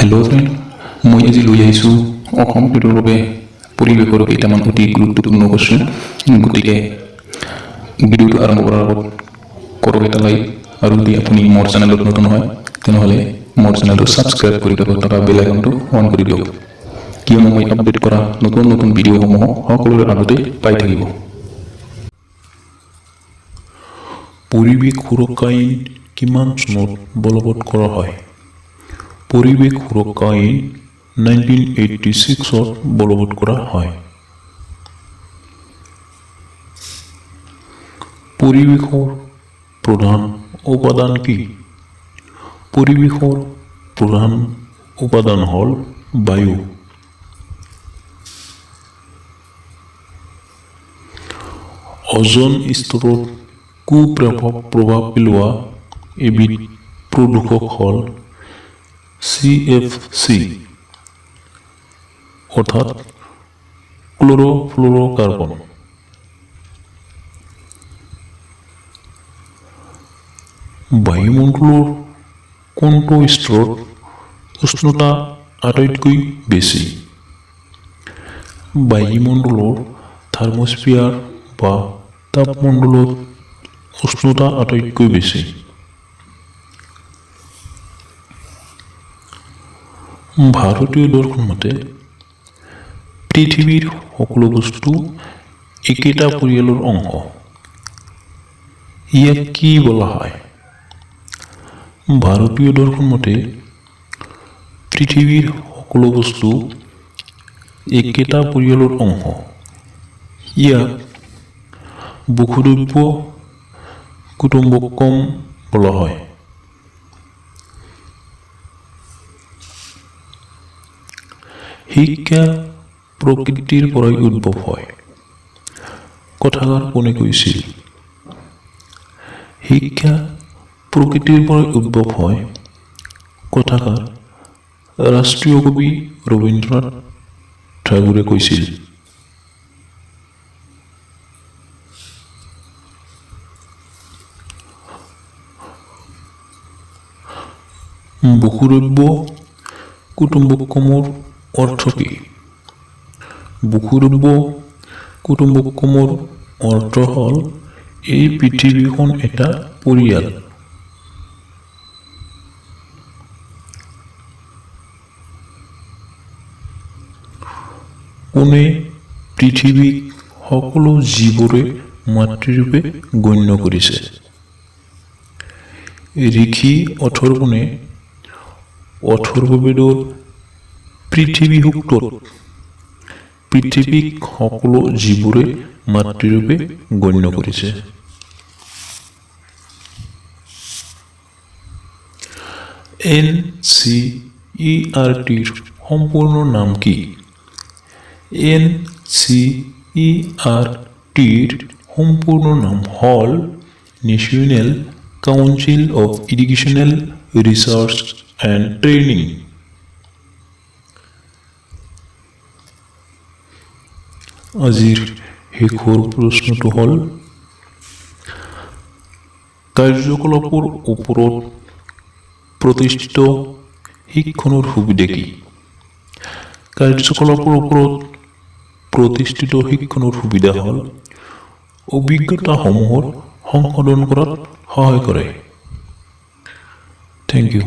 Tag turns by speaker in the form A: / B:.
A: Hello' friend, মই আজি লৈ আহিছোঁ অসম টেটৰ বাবে পৰিৱেশৰ কেইটামান অতি গুৰুত্বপূৰ্ণ কুৱেশ্যন। গতিকে ভিডিঅ'টো আৰম্ভ কৰাৰ আগত কৰক এটা লাইক আৰু যদি আপুনি মোৰ চেনেলত নতুন হয়, তেনেহ'লে মোৰ চেনেলটো ছাবস্ক্ৰাইব কৰি লগত থকা বেল আইকনটো অন কৰি দিয়ক, কিয়নো মই আপডেট কৰা নতুন নতুন ভিডিঅ'সমূহ সকলোৰে আগতে পাই থাকিব।
B: পৰিৱেশ সুৰক্ষা আইন কিমান চনত বলবৎ কৰা হয়? পৰিৱেশ সুৰক্ষা আইন 1986ত বলবৎ কৰা হয়। পৰিৱেশৰ প্ৰধান উপাদান কি? পৰিৱেশৰ প্ৰধান উপাদান হ'ল বায়ু। অ'জন স্তৰত কুপ্ৰভাৱ প্ৰভাৱ পেলোৱা এবিধ প্ৰদূষক হ'ল চিএফচি, অৰ্থাৎ ক্ল'ৰ'ফ্ল'ৰ'কাৰ্বন। বায়ুমণ্ডলৰ কোনটো স্তৰত উষ্ণতা আটাইতকৈ বেছি? বায়ুমণ্ডলৰ থাৰ্মোস্ফিয়াৰ বা তাপমণ্ডলত উষ্ণতা আটাইতকৈ বেছি। ভাৰতীয় দৰ্শন মতে পৃথিৱীৰ সকলো বস্তু একেটা পৰিয়ালৰ অংশ। ইয়াক কি বোলা হয়? ভাৰতীয় দৰ্শন মতে পৃথিৱীৰ সকলো বস্তু একেটা পৰিয়ালৰ অংশ। ইয়াক বসুধৈৱ কুটুম্বকম বোলা হয়। শিক্ষা প্ৰকৃতিৰ পৰাই উদ্ভৱ হয়, কথাষাৰ কোনে কৈছিল? শিক্ষা প্ৰকৃতিৰ পৰাই উদ্ভৱ হয়, কথাষাৰ ৰাষ্ট্ৰীয় কবি ৰবীন্দ্ৰনাথ ঠাকুৰে কৈছিল। বসুধৈৱ কুটুম্বকমৰ অৰ্থ কি? বসুধৈৱ কুটুম্বকমৰ অৰ্থ হ'ল এই পৃথিৱীখন এটা পৰিয়াল। কোনে পৃথিৱীক সকলো জীৱৰে মাতৃৰূপে গণ্য কৰিছে? ঋষি অথৰ্বনে অথৰ্ববেদৰ পৃথিৱী সূক্তত পৃথিৱীক সকলো জীৱৰে মাতৃৰূপে গণ্য কৰিছে। এনচিইআৰটিৰ সম্পূৰ্ণ নাম কি? এনচিইআৰটিৰ সম্পূৰ্ণ নাম হ'ল National Council of Educational Research and Training। আজিৰ শেষৰ প্ৰশ্নটো হ'ল, কাৰ্যকলাপৰ ওপৰত প্ৰতিষ্ঠিত শিক্ষণৰ সুবিধা কি? কাৰ্যকলাপৰ ওপৰত প্ৰতিষ্ঠিত শিক্ষণৰ সুবিধা হ'ল অভিজ্ঞতাসমূহৰ সংশোধন কৰাত সহায় কৰে। Thank you.